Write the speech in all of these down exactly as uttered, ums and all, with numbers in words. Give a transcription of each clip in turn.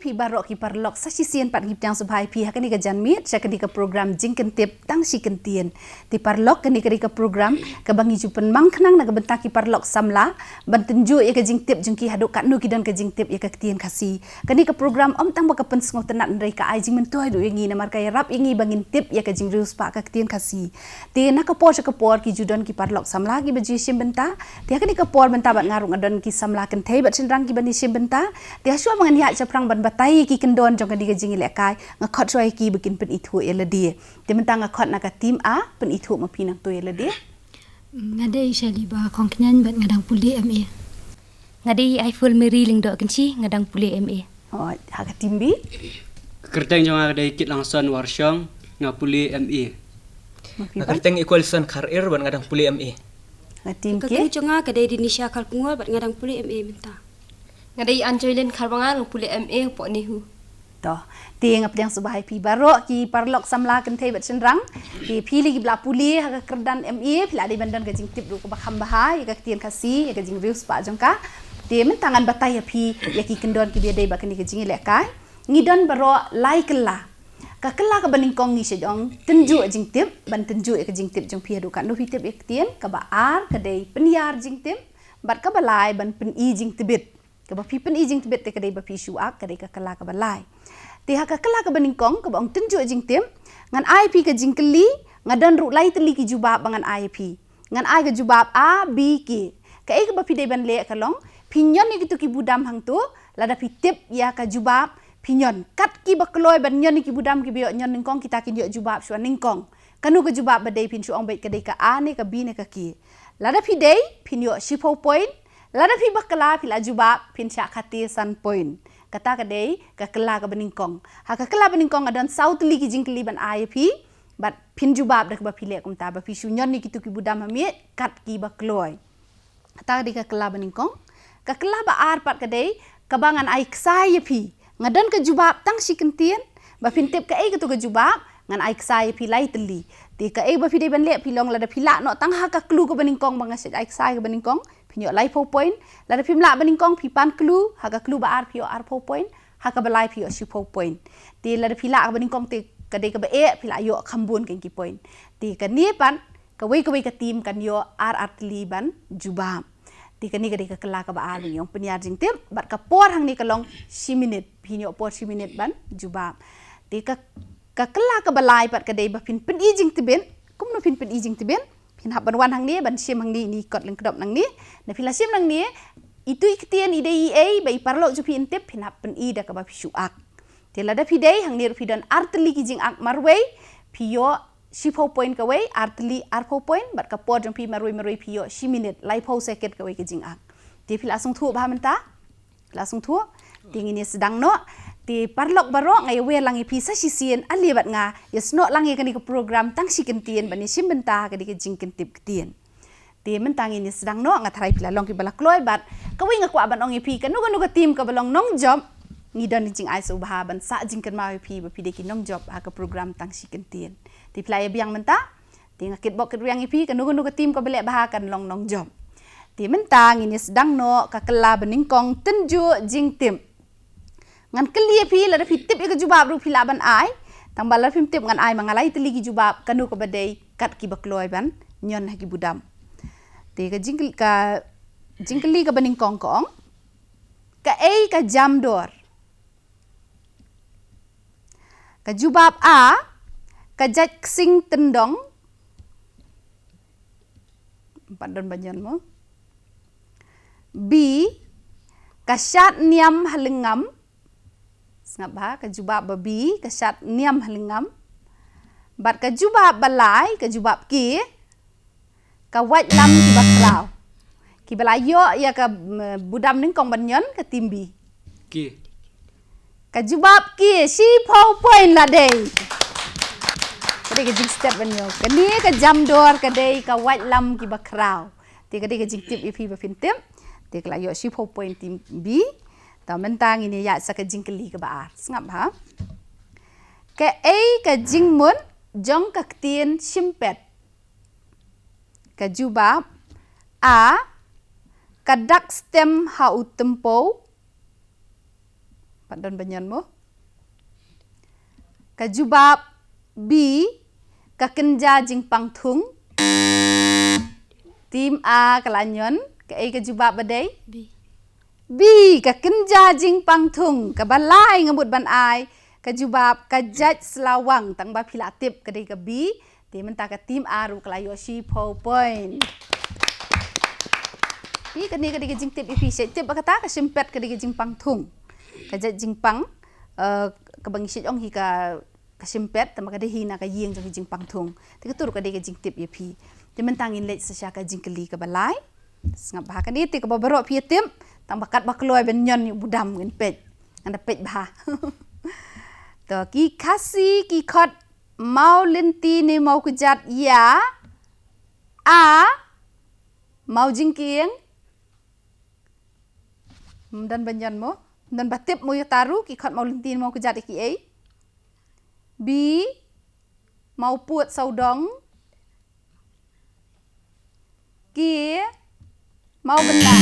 phi baroh ki paralok, sa shisien pat ngi pdiang sngewbha ïa phi ha kane ka janmiet sha kane ka program Jingkyntip Tang Shi Kyntien. Te paralok, kane ka dei ka program kaba ngi ju pynmang khnang na ka bynta ki paralok samla ban tynjuh ïa ka jingtip jong ki haduh katno ki don ka jingtip ïa ka ktien Khasi. Kane ka program ym tang ba ka pynsngewtynnat, hynrei ka ai jingmyntoi ruh ïa ngi, namar ka ïarap ïa ngi ba ngin tip ïa ka jingriewspah ka ktien Khasi. Te na ka por sha ka por ki ju don ki paralok samla kiba ju ïashim bynta. Te ha kane ka por mynta bad nga ruh nga don ki samla kynthei bad shynrang kiban ïashim bynta. Te ha shuwa ba ngan ïaid shaphrang ban batai ïa ki kyndon jong kane ka jingïalehkai, nga khot shuwa ïa ki ba kin pynithuh ïa lade. Te mynta nga khot na ka team A, pynithuh ma phi nangto ïa lade. Nga dei Shaliba Khongkñiain bad nga dang pule M A. Nga dei Aiful Mary Lyngdoh Kynshi, nga dang pule M A. Oh, ha ka team B? Ka kyrteng jong nga ka dei Kitlangson Warshong, nga pule M A. Ma phi Ka bad? kyrteng Equalson Kharir bad nga dang pule M A. Ha ka team Ka K? kyrteng jong nga ka dei Denisha Kharpungor bad nga dang pule M A mynta. Nga dei Anjoylin Kharbanga, nga pule M A hapoh NEHU. To, te nga pdiang sngewbha ïa phi baroh ki paralok samla kynthei bad shynrang. Te phi lei kiba la pule ha ka kyrdan M A, phi la dei ban don ka jingtip ruh kaba kham bha ïa ka ktien Khasi, ïa ka jingriewspah jong ka. Te mynta ngan batai ïa phi ïa ki kyndon kiba ïadei bad kane ka jingïalehkai. Ngi don baroh lai kylla. Ka kylla kaba nyngkong ngi shait ong tynjuh jingtip, ban tynjuh ïa ka jingtip jong phi haduh katno phi tip ïa ka ktien, kaba ar ka dei pynïar jingtip, bad kaba lai ban pyni jingtbit. Kaba phi pyni jingtbit te ka dei ba phi shu ak, ka dei ka kylla kaba lai. Te ha ka kylla kaba nyngkong, kaba ong tynjuh jingtip, ngan ai phi ka jingkylli, nga don ruh lai tylli ki jubab ba ngan ai phi. Ngan ai ka jubab A, B, K. Kaei kaba phi dei ban leh ka long, phi ñion ïa kito ki budam hangto, lada phi tip ïa ka jubab, phi ñion. Kat kiba kloi ban ñion ïa ki budam kiba ïoh ñion nyngkong, kita kin ïoh jubab shuwa nyngkong. Kano ka jubab ba dei, phin shu ong beit ka dei ka A ne ka B ne ka K. Lada phi dei, phin ïoh shiphew point. Lada phi bakla, phi la jubab, phin shah khatte san point. Kata ka dei ka kylla kaba nyngkong. Ha ka kylla ba nyngkong nga don saw tylli ki jingkylli ban ai ïa phi. Bad phin jubab da kaba phi leh kumta, ba phi shu ñion ïa kito ki budam ha miej kat kiba kloi. Kata ka dei ka kylla ba nyngkong. Ka kylla ba ar pat ka dei kaba ngan ai ksai ïa phi. Nga don ka jubab tang shi kyntien, ba phin tip kaei kato ka jubab, ngan ai ksai ïa phi lai tylli. Te kaei ba phi dei ban leh, phi long lada phi lah noh tang ha ka clue kaba nyngkong ba nga shait ai ksai kaba nyngkong, phin ïoh laiphew point. Lada phim lah ba nyngkong, phi pan clue, ha ka clue ba ar phi ïoh arphew point, ha kaba lai phi ïoh shiphew point. Te lada phi lah kaba nyngkong te ka dei kaba eh, phi lah ïoh kham bun ki point. Te kane pat kawei kawei ka team kan ïoh ar ar tylli ban jubab. Te kane ka dei ka kylla kaba ar, ba ngi ong pynïar jingtip, bad ka por hangne ka long shi minit, phin ïoh por shi minit ban jubab. Te ka, ka kylla kaba lai pat ka dei ba phin pyni jingtbit. Kumno phin pyni jingtbit? Phin hap ban wan hangne, ban shim hangne, ine i kot lyngkdop nangne. Lada phi la shim nangne, itu i ktien i dei i ei, ba i paralok jong phi yn tip, phin hap pyni da kaba phi shu ak. Te lada phi dei, hangne ruh phi don ar tylli ki jingak marwei, phi ïoh shiphew point kawei, ar tylli arphew point, bad ka por jong phi marwei marwei phi ïoh shi minit, laiphew second kawei ka jingak. Te phi la sngewthuh bha mynta? Phi la sngewthuh? Te ngin ïa sdang noh. Te paralok baroh, nga ïa wer lang ïa phi sa shisien, ale bad nga ïa snoh lang ïa kane ka program Tang Shi Kyntien, ban ïa shim bynta ha kane ka jingkyntip ktien. Te mynta ngin ïa sdang noh, nga tharai phi la long kiba la kloi bad kawei nga kwah ban ong ïa phi, kano kano ka team kaba long nongjop, ngi don jingai sngewbha ban sah jingkynmaw ïa phi ba phi dei ki nongjop ha ka program Tang Shi Kyntien. Te phi la ïa biang mynta, te nga kitbok kitrwiang ïa phi, kano kano ka team kaba leh bha kan long nongjop. Te mynta ngin ïa sdang noh ka kylla ba nyngkong, tynjuh jingtip. Ngan kylli ïa phi, lada phi tip ïa ka jubab ruh phi lah ban ai. Tangba lada phim tip ngan ai ma nga lai tylli ki jubab, kano kaba dei kat kiba kloi ban ñion ha ki budam. Te ka jingkylli, ka jingkylli kaba nyngkong ka ong, kaei ka jamdor? Ka jubab A, ka jait ksing tyndong. Pat don ba ñion mo. B, ka shad niam ha lyngngam. Sngap bha, ka jubab ba B, ka shad niam ha lyngngam. Bad ka jubab ba lai, ka jubab K, ka wait lam kiba khraw. Kiba la ïoh ïa ka, mm, budam nyngkong ban ñion, ka team B. K. Ka jubab K, shiphew point la dei. Ka dei ka jingstet ban ïoh. Kane ka jamdor ka dei ka wait lam kiba khraw. Te ka dei ka jingtip ïa phi ba phin tip. Te ka la ïoh shiphew point team B. Te mynta ngin ïa ïaid sa ka jingkylli kaba ar. Sngap bha. Kaei ka jingmut jong ka ktien shimpet? Ka jubab A, ka dak stem ha u tympew. Pat don ba nion mo. Ka jubab B, ka kynja jingpang thung. Team A ka la nion, kaei ka jubab ba dei? B. B, ka kynja jingpang thung. Kaba lai nga mut ban ai ka jubab ka jait slawang, tang ba phi la tip ka dei ka B. Te mynta ka team A ruh ka la ïoh shiphew point. Phi, kane ka dei ka jingtip ïa phi, shu tip ba kata ka shimpet ka dei ka jingpang thung. Ka jait jingpang, eh, kaba ngi shu ong hi ka, ka shimpet, tang ba ka dei hi na ka ïing jong ki jingpang thung. Te katu ruh ka dei ka jingtip ïa phi. Te mynta ngin leit sa sha ka jingkylli kaba lai. Sngap bha, kane te kaba baroh phi ïa tip, tang ba katba kloi ban nion ïa u budam ngin peit. Ngan da peit bha. To, ki Khasi ki khot maw lynti ne maw kjat ïa? A, maw jingkieng. Ym don ba nion mo. Ym don ba tip mo ïa kata ruh, ki khot maw lynti ne maw kjat ïa kiei? B, maw pud sawdong. Ki maw bynna.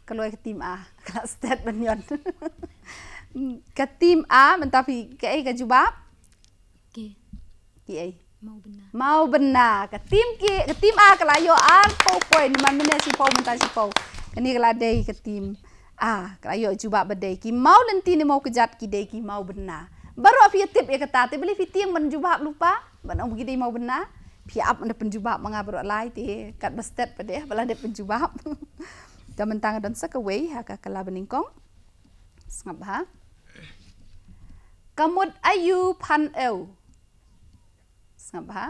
Ka loi ka team A. Ka la stet ba nion. Ka team A mynta phi, kaei ka jubab? Ki. Kiei? Maw bynna. Maw bynna. Ka team ki, ka team A ka la ïoh arphew point, man mynne shiphew, mynta shiphew. Kane ka la dei ka team A, ka la ïoh jubab ba dei ki maw lynti ne maw kjat, ki dei ki maw bynna. Baroh phi ïa tip ïa kata, te balei phi tieng ban jubab lypa? Ban ong ba ki dei maw bynna. Phi ap ban pynjubab ma nga baroh lai, te katba stet pat de ba la dep pynjubab. Te mynta nga don sa kawei ha ka kylla banyngkong. Sngap bha. Ka mut aïu phan ew? Sngap bha.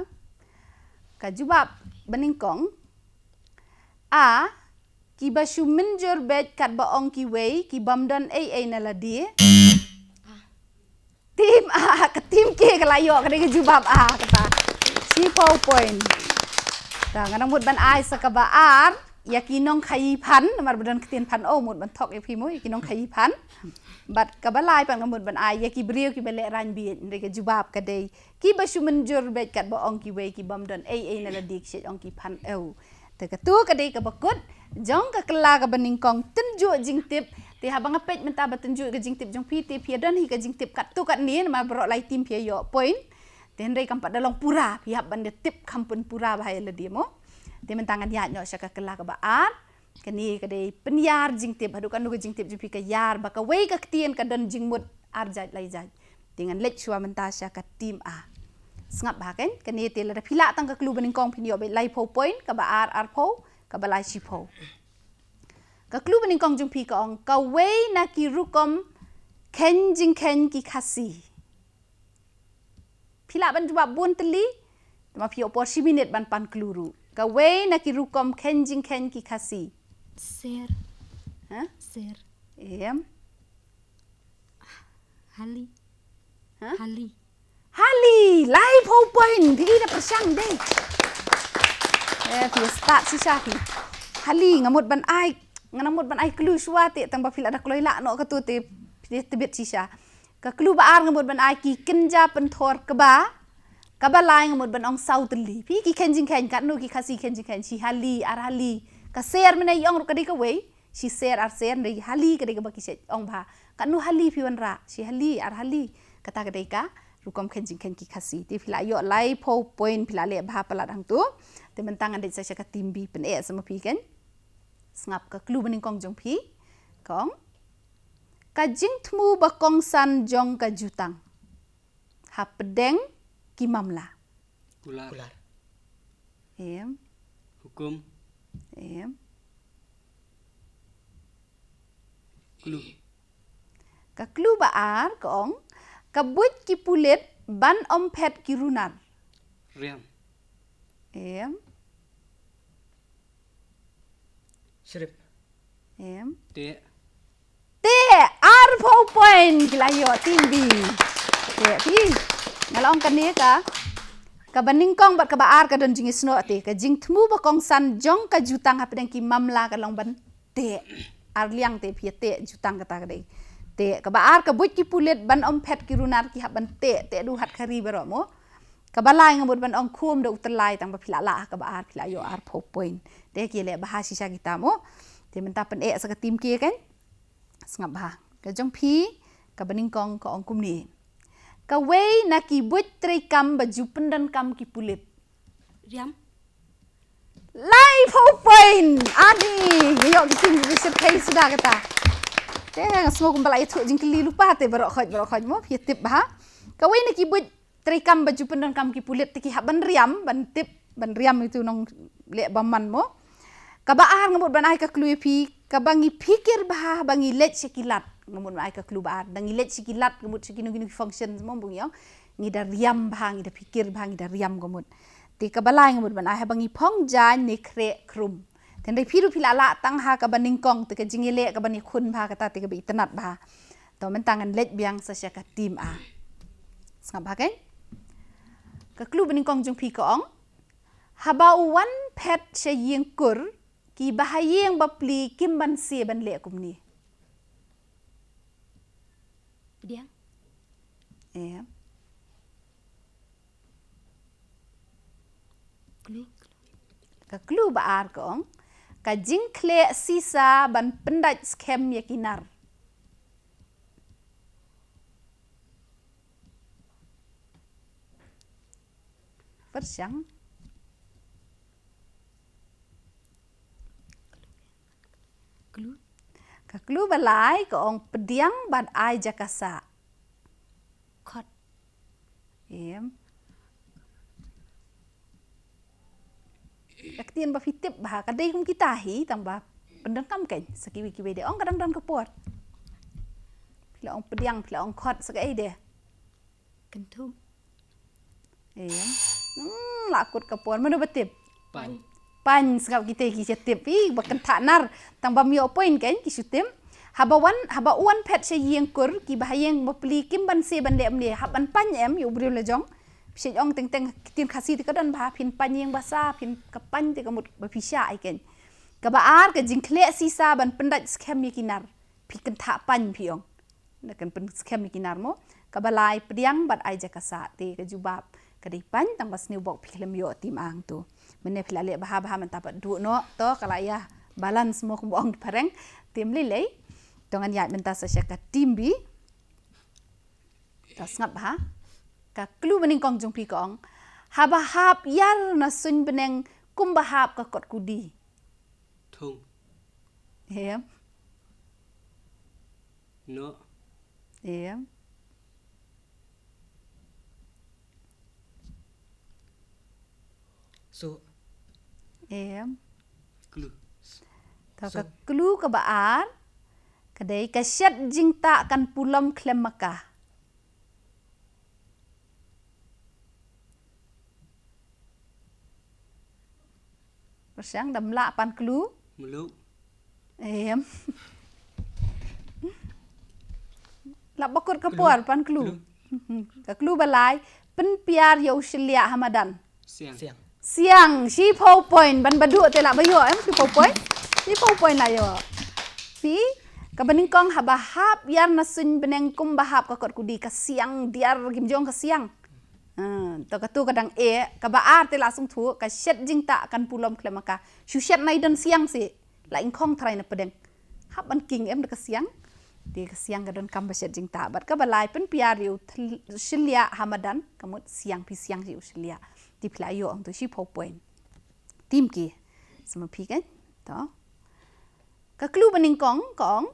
Ka jubab banyngkong. A, kiba shu mynjur beit katba ong kiwei, ki bym don ei ei na lade. Team A, ka team K ka la ïoh, ka dei ka jubab A kata. Shiphew point. Ta, nga nang mut ban ai sa kaba ar ïa ki nongkhaïi phan, namar ba don ktien phan, oh, mut ban thok ïa phi mo, ïa ki nongkhaïi phan. Bad kaba lai pat nga mut ban ai ïa ki briew kiba lehraiñ bieit, hynrei ka jubab ka dei kiba shu mynjur beit katba ong kiwei, ki bym don ei ei na lade, ki shait ong ki phan ew. Te katu ka dei kaba kut jong ka kylla kaba nyngkong, tynjuh jingtip. Te haba nga peit mynta ba tynjuh ka jingtip jong phi, te phi ïa don hi ka jingtip katto katne, namar baroh lai team phi ïa ïoh point. Te hynrei kam pat da long pura, phi hap ban da tip kham pynpura bha ïa lade mo. Te mynta ngan ïaid noh sha ka kylla kaba ar. Kane ka dei pynïar jingtip, haduh katno ka jingtip jong phi ka ïar, ba kawei ka ktien ka don jingmut ar jait lai jait. Te ngan leit shuwa mynta sha ka team A. Sngap bha, kan? Kane te lada phi lah tang ka clue banyngkong phin ïoh beit laiphew point, kaba ar arphew, kaba lai shiphew. Ka clue banyngkong jong phi ka ong, kawei na ki rukom kheiñ jingkheiñ ki Khasi. Phi lah ban jubab bun tylli, te ma phi ïoh por shi minit ban pan clue ruh. Kawei na ki rukom kheiñ jingkheiñ ki Khasi. Ser. Ha? Ser. Em. Hali. Ha? Hali. Hali, laiphew point, phi da pyrshang dei. Eh, phi start shisha phi. Hali, nga mut ban ai, nga nang mut ban ai clue shuwa te, tang ba phi lah da kloi lah noh katu te, phi da tbit shisha. Ka clue ba ar nga mut ban ai ki kynja pynthor kba, kaba lai nga mut ban ong saw tylli. Phi ki kheiñ jingkheiñ katno ki Khasi kheiñ jingkheiñ, shi hali, ar hali. Ka ser mynne ïong ruh ka dei kawei, shi ser ar ser, hynrei hali ka dei kaba ki shait ong bha. Katno hali phi wanrah, shi hali, ar hali. Kata ka dei ka rukom kheiñ jingkheiñ ki Khasi. Te phi lah ïoh laiphew point, phi lah leh bha palat hangtu. Te mynta ngan dei sa sha ka team B, pyneh sa ma phi, kan? Sngap, ka clue banyngkong jong phi ka ong, ka jingthmu ba kongsan jong ka jutang hapdeng ki mamla. Kular. Kular. Em. Hukum. Em. Clue. Ka clue ba ar ka ong, ka buit ki pulit ban ym phet ki runar. Riam. Em. Shrip. Em. Te. Te, arphew point ki la ïoh team B. Te, phi. Nga la ong kane ka, kaba nyngkong bad kaba ar ka don jingïasnoh te. Ka jingthmu ba kongsan jong ka jutang hapdeng ki mamla ka long ban teh. Ar liang te phi teh jutang kata ka dei. Te, kaba ar ka buit ki pulit ban ym phet ki runar ki hap ban teh, teh duh hat khari baroh mo. Kaba lai nga mut ban ong khum da u tyllai, tang ba phi lah lah kaba ar, phi lah ïoh arphew point. Te ki leh bha shisha kita mo. Te mynta pyneh sa ka team K, kan? Sngap bha. Ka jong phi, kaba nyngkong ka ong kumne. Kawei na ki buit treikam ba ju pyndonkam ki pulit. Riam. Laiphew point. Ani, ngi ïoh ki team ba shyrkhei suda kata. Te nga sngew kumba la ïathuh jingkylli lypa te baroh khoit, baroh khoit mo, phi tip bha. Kawei na ki buit treikam ba ju pyndonkam ki pulit te ki hap ban riam, ban tip, ban riam itu nongleh bymman mo. Kaba ar nga mut ban ai ka clue ïa phi, kaba ngi phikir bha, ba ngi leit sha ki lad. Nga mut ban ai ka clue ba ar, da ngi leit sha ki lad, nga mut sha kino kino ki function mo bun ïa. Ngi da riam bha, ngi da phikir bha, ngi da riam nga mut. Te kaba lai nga mut ban ai, haba ngi phong jaiñ ne khreh khrum. Te hynrei phi ruh phi la lah tang ha kaba nyngkong, te ka jingïaleh kaba ngi khun bha kata te kaba itynnad bha. To mynta ngan leit biang sa sha ka team A. Sngap bha kein. Ka clue ba nyngkong jong phi ka ong. Haba u wan phet sha ïing kur, ki bahaïing bapli kim banse ban leh kumne. Pdiang. Em. Clue. Ka clue ba ar ka ong. Ka jingkhleh sisa ban pyndait skhem ïa ki nar. Pyrshang. Clue. Ka clue ba lai ka ong pdiang bad ai jaka sah. Khot. Em. Ka ktien ba phi tip bha ka dei kum kita hi tang ba pyndonkam kein sa kiwei kiwei de ong ka dang don ka por. Phi la ong pdiang, phi la ong khot sa kaei de. Kynthum. Em. Hmm, la kut ka por mano ba tip. Paiñ. Paiñ, sngap kita ki sha tip. Ih, ba kynthah nar. Tang ba ym ïoh point kein ki shu tip. Haba wan, haba u wan phet sha ïing kur, ki bahaïing bapli kim banse ban leh kumne, hap ban paiñ em ïa u briew la jong. Phi ong teng teng ktien Khasi te ka don bha, phin paiñ ïing basa, phin ka paiñ te ka mut ba phi shah ai kein. Kaba ar ka jingkhleh sisa ban pyndait skhem ïa ki nar. Phi kynthah paiñ phi ong. Na kan pynskhem ïa ki nar mo. Kaba lai pdiang bad ai jaka sah te ka jubab. Ka dei paiñ tang ba sniew bok phi khlem ïoh team A hangtu. Mynne phi la leh bha bha mynta pat duh noh to ka la ïa balance mo kumba ong phareng. Team lei lei. To ngan ïaid mynta sa sha ka team B. To sngap bha. Ka clue ba nyngkong jong phi ka ong. Haba hap ïar na suiñ bneng kumba hap ka kot kudi. Thung. Em. Noh. Em. So. Em. Clue. Ka, ka clue kaba ar. Ka dei ka shet jingtah kan pulom khlem ma ka. Pyrshang da ym lah pan clue. Mluh. Em. Lah ba kut ka por pan clue. Clue. Ka clue ba lai pynpyar ïa u shylliah ha madan. Siang. Siang. Siang, shiphew point, ban ba duh te lah ba ïoh em, shiphew point. Shiphew point lah ïoh. Phi, kaba nyngkong haba hap ïar na suiñ bneng kumba hap ka kot kudi ka siang, diar kim jong ka siang. Ha, to katu ka dang eh, kaba ar te lah sngewthuh, ka shet jingtah kan pulom khlem ma ka. Shu shet nai don siang si. La ingkhong tharai na pdeng. Hap ban king em da ka siang. Te ka siang ka donkam ba shet jingtah. Bad kaba lai pynpyar ïa u shylliah ha madan. Ka mut siang phi siang ïa u shylliah. Te phi la ïoh ong tu shiphew point. Team ki. Sa ma phi kan? To. Ka clue ba nyngkong ka ong.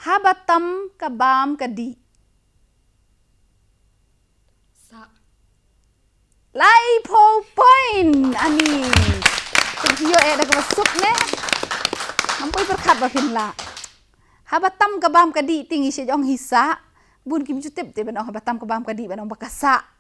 Haba tam ka bam ka dih. Sa. Laiphew point ani. Tang phi ïoh eh da kaba suk ne. Ngam poi pyrkhat ba phin lah. Haba tam ka bam ka dih te ngi shu ong hi sah. Bun kim ju tip te ban ong haba tam ka bam ka dih ban ong ba ka sah.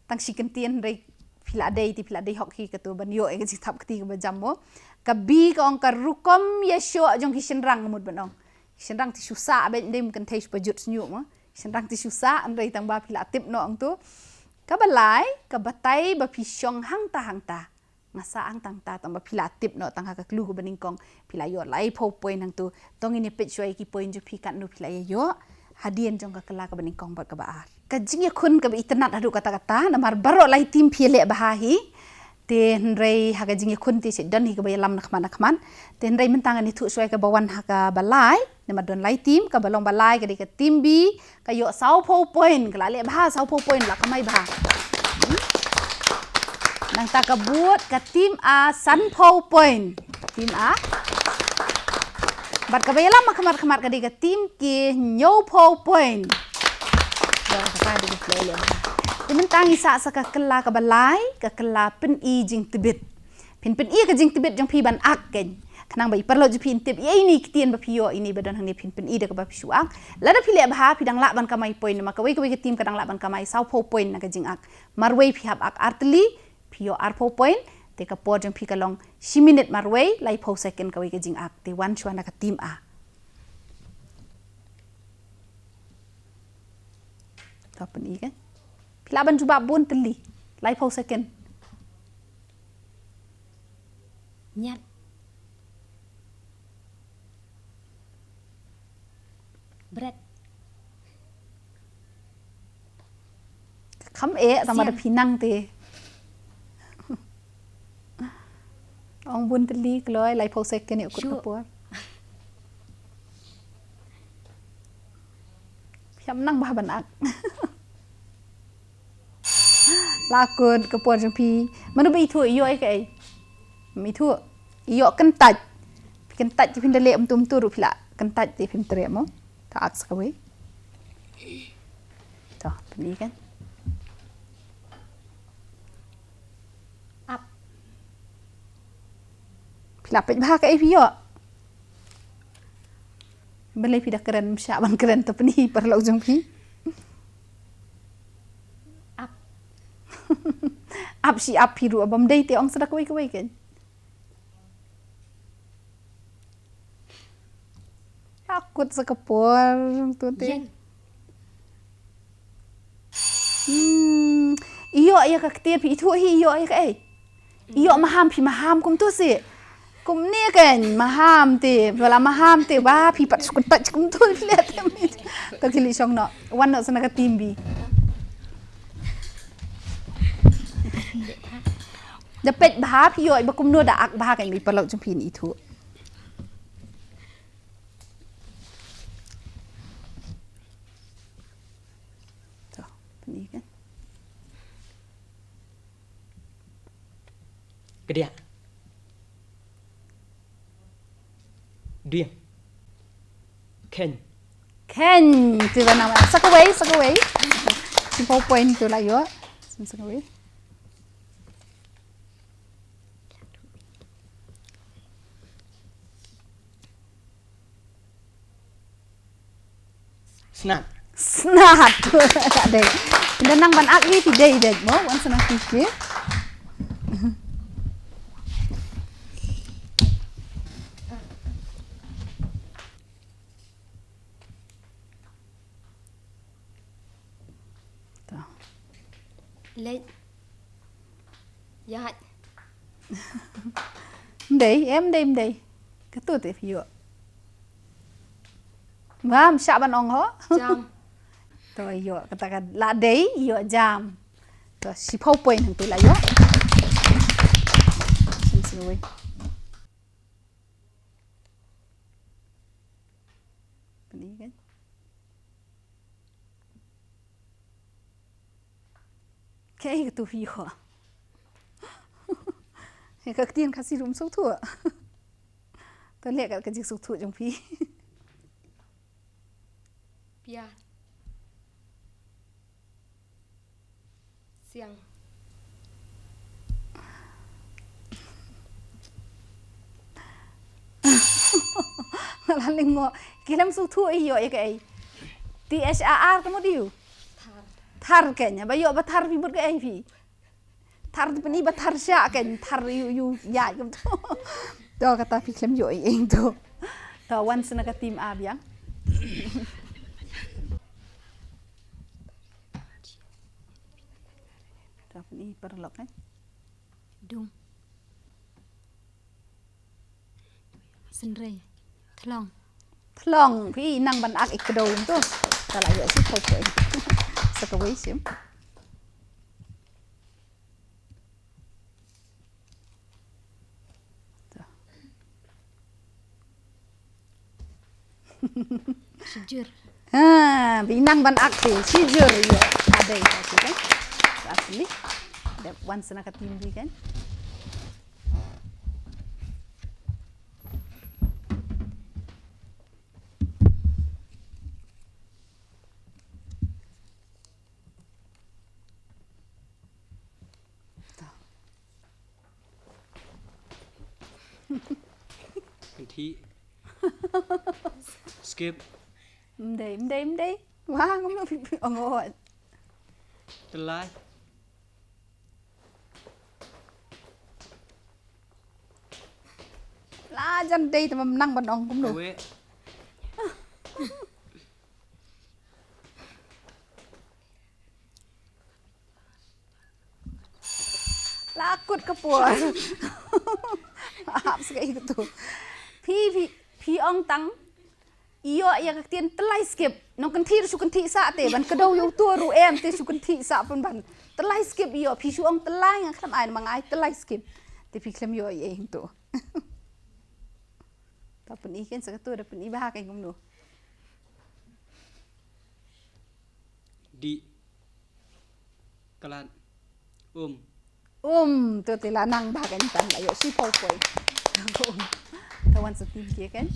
Tang shi kyntien hynrei phi la dei te phi la dei hok hi katu ban ïoh eh ka jingthap kti kaba jam mo. Ka B ka ong ka rukom ïashoh jong ki shynrang mut ban ong. Shynrang te shu sah bad dei ym kynthei shu pajut shñiuh mo. Shynrang te shu sah, hynrei tang ba phi la tip noh ong tu. Kaba lai, ka batai ba phi shong hangta hangta. Nga sah hangta hangta tang ba phi la tip noh tang ha ka clue kaba nyngkong. Phi la ïoh laiphew point hangtu. To ngin ïa peit shuwa ïa ki point jong phi katno phi la ïa ïoh. Hadien jong ka kylla kaba nyngkong bad kaba ar. Ka jingïakhun kaba itynnad haduh katta katta. Namar baroh lai team phi ïaleh bha hi. Te hynrei ha ka jingïakhun te shu don hi kaba ïalam na khmat na khmat. Te hynrei mynta ngan ïathuh shuwa ïa kaba wan ha kaba lai. Namar don lai team, kaba long ba lai ka dei ka team B, ka ïoh sawphew point, ka la leh bha sawphew point, la kamai bha. Hmm. Nangta ka bud ka team A sanphew point. Team A. Bad kaba ïalam ha khmat khmat ka dei ka team K hynñiewphew point. Te mynta ngi sah sa ka kylla kaba lai, ka kylla pyni jingtbit. Phin pyni ka jingtbit jong phi ban ak keiñ. Khnang ba i paralok jong phi in tip ïa ine i ktien ba phi ïoh, ine ba don hangne phin pyni da kaba phi shu ak. Lada phi leh bha phi dang lah ban kamai point, namar kawei kawei ka team ka dang lah ban kamai sawphew point na ka jingak. Marwei phi hap ak artylli, phi ïoh arphew point. Te ka por jong phi ka long shi minit marwei laiphew second kawei ka jingak. Te wan shuwa na ka team A. To pyni keiñ. Phi lah ban jubab bun tylli. Laiphew second. Ñiat. Bret. Kham eh, tang ba da phi nang te. Ong bun tylli kloi, laiphew second ïoh kut ka por. Phi ïam nang bha ban ak. La kut ka por jong phi. Mano ba ithuh ïoh ïa kaei? Ym ithuh. Ïoh kyntait. Kyntait te phin da leh um tur um tur ruh phi la kyntait te phim treh mo. To ak sa kawei. To pyni keiñ. Ap. Phi la peit bha kaei phi ïoh. Balei phi da kren, ym shah ban kren, to pyni paralok jong phi. Ap. Ap shi ap phi ruh, bym dei te ong sa da kawei kawei keiñ. Akut sa ka por tu te. Ïeng. Hmm, ïoh ïa ka ktien phi ithuh hi, ïoh ïa kaei? Ïoh maham, phi maham kumtu si. Kumne keiñ maham te, ba la maham te ba phi pat shu kyntait kumtu phi leh te. To khie leit shong noh. Wan noh sa na ka team B. Da peit bha phi ïoh ba kumno, da ak bha keiñ ba i paralok jong phi in ithuh. To pyni keiñ. Kdiah. Dieng. Kheiñ. Kheiñ. Te ba nang sa kawei, sa kawei. Shiphew point tu la ïoh. Sa kawei. Snat. Snat. Dei. Ynda nang ban ak hi phi dei dei mo, wan sa na phi ki. To. Leit. Ïaid. Ym dei, em dei, ym dei. Katu te phi ïoh. Ngam shah ban ong ho. Jam. To ïoh kata ka la dei, ïoh jam. To shiphew point hangtu la ïoh. Sim sim wei. Pynïeng kan. Kaei katu phi ïoh? Ïa ka ktien Khasi ruh ym sngewthuh. To leh kat ka jingsngewthuh jong phi. Pia. Siang. Nga la lyngngoh. Khlem sngewthuh ïoh ïa kaei. T H A R ka mut ïoh. Thar. Thar kan, ba ïoh ba thar phi mut kaei phi. Thar te pyni ba thar shah kan, thar ïoh ïoh ïa kumtu. To kata phi khlem ïoh ïa ing to. To wan sa na ka team A biang. To pyni paralok kan. Dung. Synrei. Thlong. Thlong, phi nang ban ak ik kdew to. Ka la ïoh shiphew point. Sa kawei shim. Shijur. Ha, ba i nang ban ak te, shijur ïa. Ka dei ka tu kan. Asli. Dep wan sa na ka team B kan. Kynthih. Skip. Ym dei, ym dei, ym dei. Wah, ngam ong, ong, ong. Tyllai. La jan dei te, mynta nang ban ong kumno. Kawei. La kut ka por. Hap sa ka i ka tu. Phi, phi, phi ong tang. Ïoh ïa ka ktien tyllai skip. Nongkynthih ruh shu kynthih sah te, ban kdew ïa uto ruh em te shu kynthih sah pynban. Tyllai skip ïoh, phi shu ong tyllai, nga khlem ai, ma nga ai tyllai skip. Te phi khlem ïoh ïa ing to. Ta pyni kein sa ka tu, da pyni bha kein kumno. Dih. Khlad. Um. Um, tu te la nang bha kein, tang la ïoh shiphew point. Um. Ta wan sa team K kein.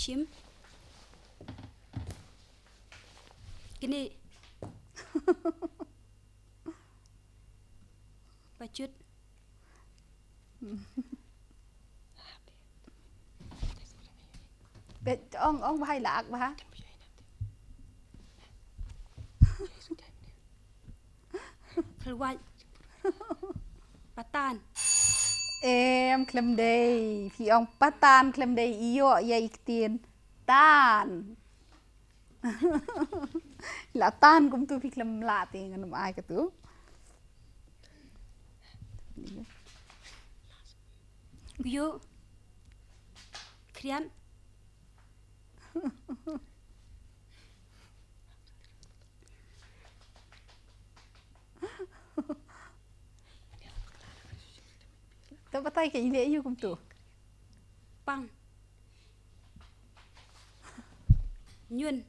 Shim. Kine. Pachut. Bet ong, ong bha, la ak bha. Khlwai. Patan. Em, khlem dei. Phi ong patan khlem dei, ïoh ïa i ktien tan. La tan kumtu phi khlem lah te ngan ym ai ka tu. Gu. Khriat. Ta batai ka i leh ïa u kumtu. Pang. Ñiun.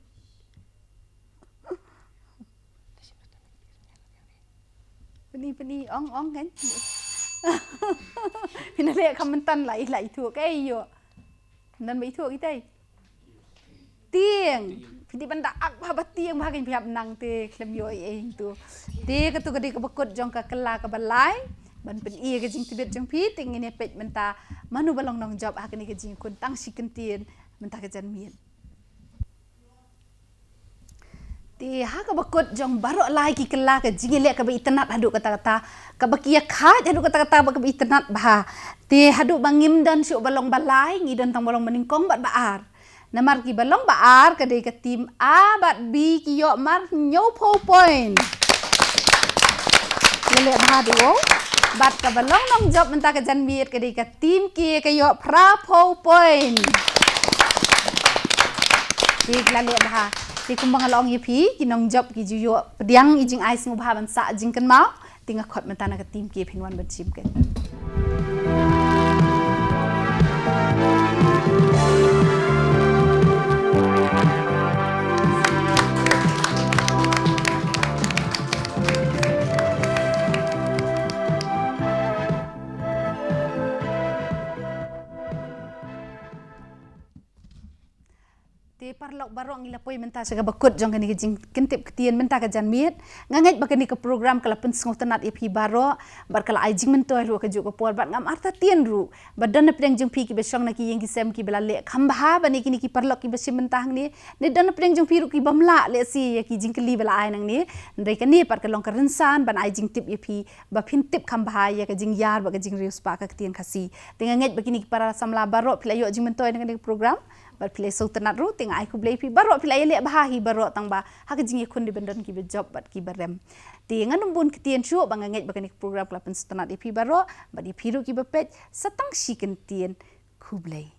Pyni, pyni, ong, ong kan. Phi na leh kham mynta la i, la ithuh ka ïoh. Ngan ba ithuh kitai. Tieng. Phi dei ban da ak bha ba tieng bha, kein phi hap nang te khlem ïoh ei ei tu. Te katu ka dei kaba kut jong ka kylla kaba lai. Ban pyni ïa ka jingtbit jong phi, te ngin ïa peit mynta mano ba long nongjop ha kane ka jingïakhun tang shi kyntien mynta ka janmiet. Te ha kaba kut jong baroh lai ki kylla ka jingïaleh kaba itynnad haduh katta katta, kaba ki ïa khait haduh katta katta, ba kaba itynnad bha. Te haduh ba ngim don shuh ba long ba lai, ngi don tang ba long ba nyngkong bad ba ar. Namar ki ba long ba ar ka dei ka team A bad B, ki ïoh mar hynñiewphew point. Ïaleh bha duh. Bad kaba long nongjop mynta ka janmiet ka dei ka team K, ka ïoh phraphew point. Te la leh bha. Te kumba nga la ong ïa phi, ki nongjop ki ju ïoh pdiang i jingai sngewbha ban sah jingkynmaw. Te nga khot mynta na ka team K phin wan ban shim kein. Te paralok baroh, ngi la poi mynta sha kaba kut jong kane ka jingkyntip ktien mynta ka janmiet. Nga ngeit ba kane ka program ka la pynsngewtynnad ïa phi baroh bad ka la ai jingmyntoi ruh ha kajuh ka por, bad ngam artatien ruh ba don na pdeng jong phi kiba shong na ki ïing ki sem kiba la leh kham bha ban ïa kine ki paralok kiba shim mynta hangne. Ne don na pdeng jong phi ruh kibym lah lehse ïa ki jingkylli ba la ai nangne. Hynrei kane pat ka long ka rynsan ban ai jingtip ïa phi ba phin tip kham bha ïa ka jingïar bad ka jingriewspah ka ktien Khasi. Te nga ngeit ba kine ki para samla baroh phi la ïoh jingmyntoi na kane ka program. Bad phi la sngewtynnad ruh, te nga ai khublei ïa phi baroh, phi la ïaleh bha hi baroh, tang ba ha ka jingïakhun dei ban don kiba jop bad kiba rem. Te ngan ym bun ktien shuh, ba nga ngeit ba kane ka program ka la pynsngewtynnad ïa phi baroh bad ïa phi ruh kiba peit, sa tang shi kyntien, khublei.